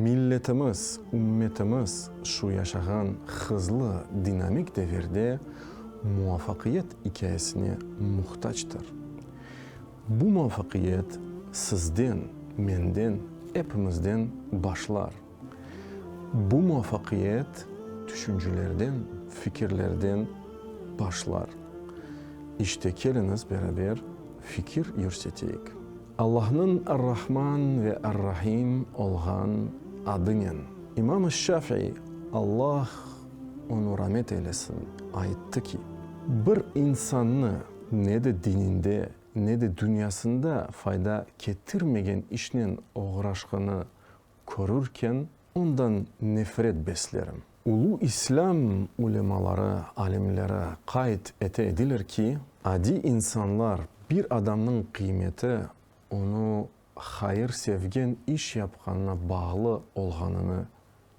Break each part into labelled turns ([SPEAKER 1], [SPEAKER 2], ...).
[SPEAKER 1] Milletimiz, ümmetimiz şu yaşağan hızlı, dinamik devirde muvafaqiyet ikâyesine muhtactır. Bu muvafaqiyet sizden, menden, epimizden başlar. Bu muvafaqiyet tüşüncelerden, fikirlerden başlar. İşte, keliñiz beraber fikir yürseteyik. Allahnıñ Ar-Rahman ve Ar-Rahim olğan adınen. İmam Şafiy, Allah onı ramet eylesin, ayttı ki, Bir insannı ne de dininde, ne de dünyasında fayda ketirmegen işnen oğraşqanı körürken, ondan nefret beslerim. Ulu İslâm ulemaları, alimleri qayd ete ediler ki, adiy insanlar bir adamnıñ qıymeti onı hayır sevgen iş yapqanına bağlı olğanını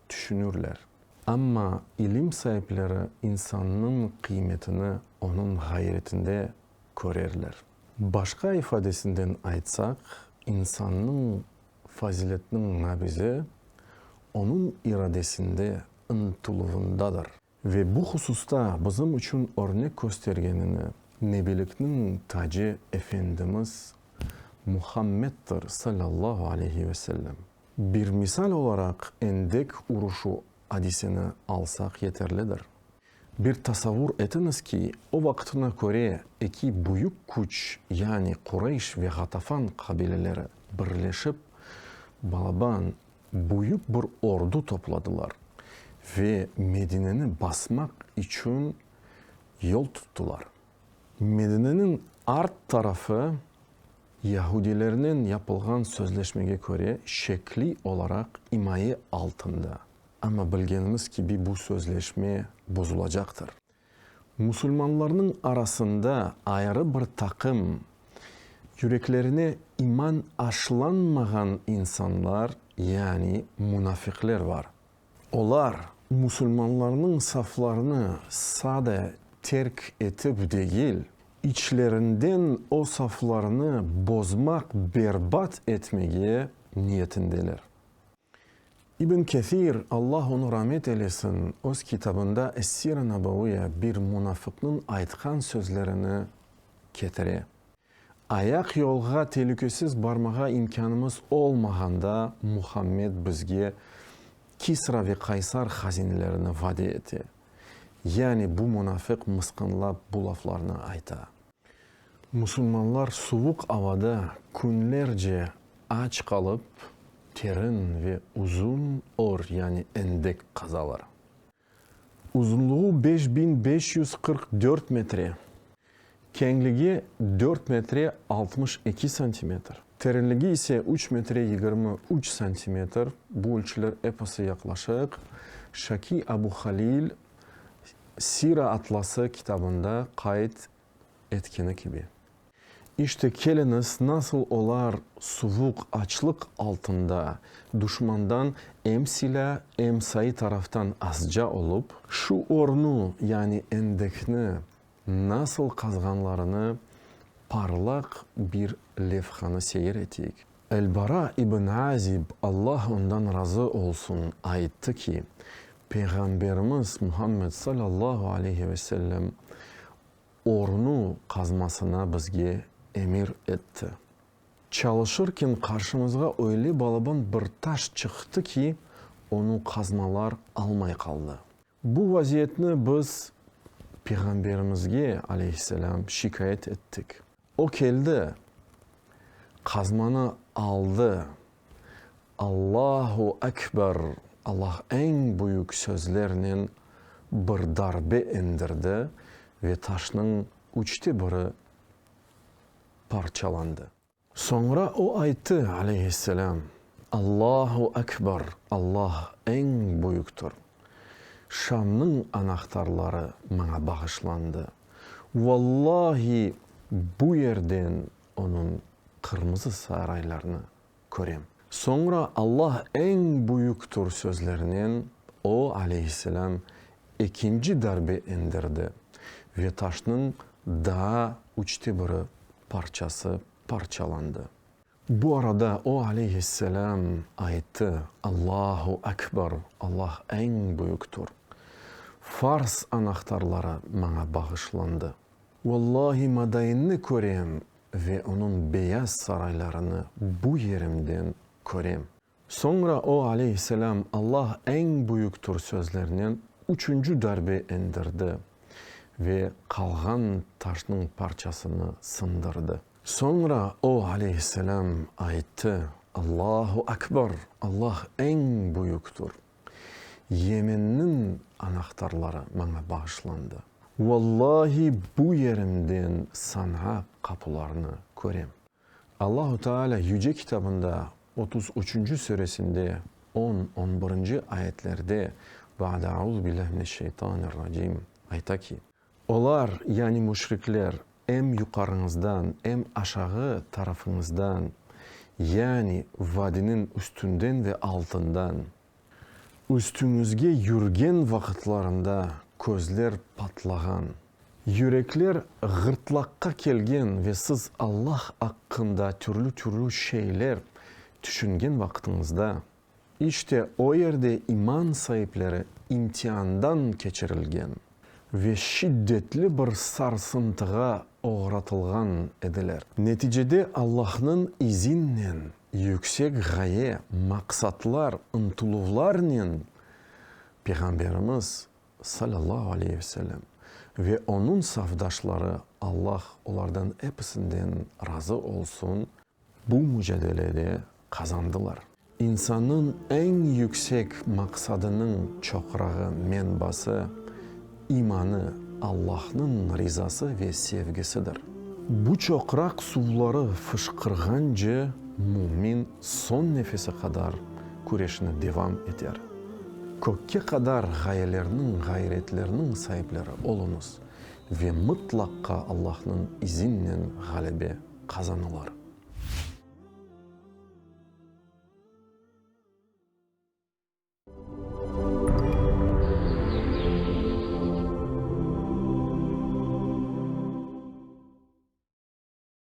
[SPEAKER 1] tüşünürler. Amma ilim saipleri insannıñ qıymetini onıñ ğayretinde körerler. Başqa ifadesinden aytsaq, insannıñ Faziletniñ nabizi onıñ iradesinde, ıntıluvındadır. Ve bu hususta bizim içün örnek köstergenini Nebilikniñ tacı Efendimiz Muhammeddir, salâllahu aleyhi ve sellem. Bir misal olaraq Endek uruşu adiseni alsaq yeterlidir. Bir tasavvur etiñiz ki, o vaqtına köre eki büyük küç, yani Qureyş ve Ğatafan qabileleri birleşip, balaban, büyük bir ordu topladılar ve Medineni basmaq içün yol tuttılar. Medineniñ art tarafı yahudilernen yapılğan sözleşmege köre şekliy olaraq imaye altında. Amma bilgenimiz kibi bu sözleşme bozulacaqtır. Musulmanlarnıñ arasında ayrı bir taqım, yüreklerine iman aşlanmağan insanlar, yani munafiqler var. Olar, musulmanlarnıñ saflarını sade terk etip degil, içlerinden o saflarnı bozmaq, berbat etmege niyetindeler. İbn Kesir, Allah onı ramet eylesin, öz kitabında Es-Sira Nabaviyya bir munafıqnıñ aytqan sözlerini ketire. Ayaq yolğa telükesiz barmağa imkânımız olmağanda Muhammed bizge Kisra ve Qaysar hazinelerini vade ete. Yani bu munafıq mısqınlap bu laflarnı ayta. Musulmanlar suvuq avada künlerce aç qalıp, terin ve uzun or, yani endek qazalar. Uzunluğı 5544 metre, keñligi dört metre 62 santimetr, terinligi ise üç metre 23 santimetr, bu ölçüler episi yaqlaşıq, Şaki Abu Halil Sira atlası kitabında qayd etkeni kibi. İşte, keliñiz, nasıl olar suvuq açlıq altında duşmandan em silâ, em sayı taraftan azca olıp, şu ornu, yani endekni nasıl qazğanlarını parlaq bir levhanı seyir eteyik. El-Bara ibn Azib, Allah ondan razı olsun, ayttı ki, Peyğamberimiz Muhammed salâllahu aleyhi ve sellem ornu qazmasına bizge emir etti. Çalışırken qarşımızğa öyle balaban bir taş çıqtı ki, onı qazmalar almay qaldı. Bu vaziyetni biz Peyğamberimizge, aleyhisselâm, şikâyet ettik. O keldi, qazmanı aldı, Allahu Ekber, Allah eñ büyük sözlernen bir darbe endirdi ve taşnıñ üçte biri parçalandı. Soñra o ayttı, aleyhisselâm, Allahu Ekber, Allah eñ büyüktir. Şamnıñ anahtarları maña bağışlandı. Vallahi, bu yerden onıñ qırmızı saraylarını körem. Soñra Allah eñ büyüktir sözlerinen o, aleyhisselâm, ekinci darbe endirdi ve taşnıñ daa üçte biri parçası parçalandı. Bu arada o, aleyhisselâm, ayttı, Allahu Ekber, Allah eñ büyüktir. Fars anahtarları maña bağışlandı. Vallahi, Madainni körem ve onıñ beyaz saraylarını bu yerimden körem. Soñra o, aleyhisselâm, Allah eñ büyüktir sözlerinen üçünci darbe endirdi ve qalğan taşnıñ parçasını sındırdı. Soñra o, aleyhisselâm, ayttı, Allahu Akbar, Allah eñ büyüktir. Yemenniñ anahtarları maña bağışlandı. Vallahi, bu yerimden Sanaa qapularını körem. Allahu Teala Yüce Kitabında 33-nci süresinde on, on birinci ayetlerde, Ba'de auzu billahi mineşşeytanirracim, ayta ki. Olar, yani müşrikler, em yuqarıñızdan, em aşağı tarafıñızdan, yani vadiniñ üstünden ve altından, üstüñizge yürgen vaqıtlarında közler patlağan, yürekler ğırtlaqqa kelgen ve siz Allah aqqında türlü-türlü şeyler tüşüngen vaqıtıñızda, İşte, o yerde iman saipleri imtiandan keçirilgen ve şiddetli bir sarsıntığa oğratılğan ediler. Neticede Allahnıñ izinnen yüksek ğaye, maqsatlar, ıntıluvlarnen Peyğamberimiz, salâllahu aleyhi ve sellem, ve onıñ safdaşları, Allah olardan episinden razı olsun, Bu mucadelede qazandılar. İnsannıñ eñ yüksek maqsadınıñ çoqrağı, menbası, imanı, Allahnıñ rizası ve sevgisidir. Bu çoqraq suvları fışqırğance mümin soñ nefesi qadar küreşini devam eter. Kökke qadar ğayelerniñ, ğayretlerniñ saipleri oluñız ve mıtlaqqa Allahnıñ izinnen ğalebe qazanılır.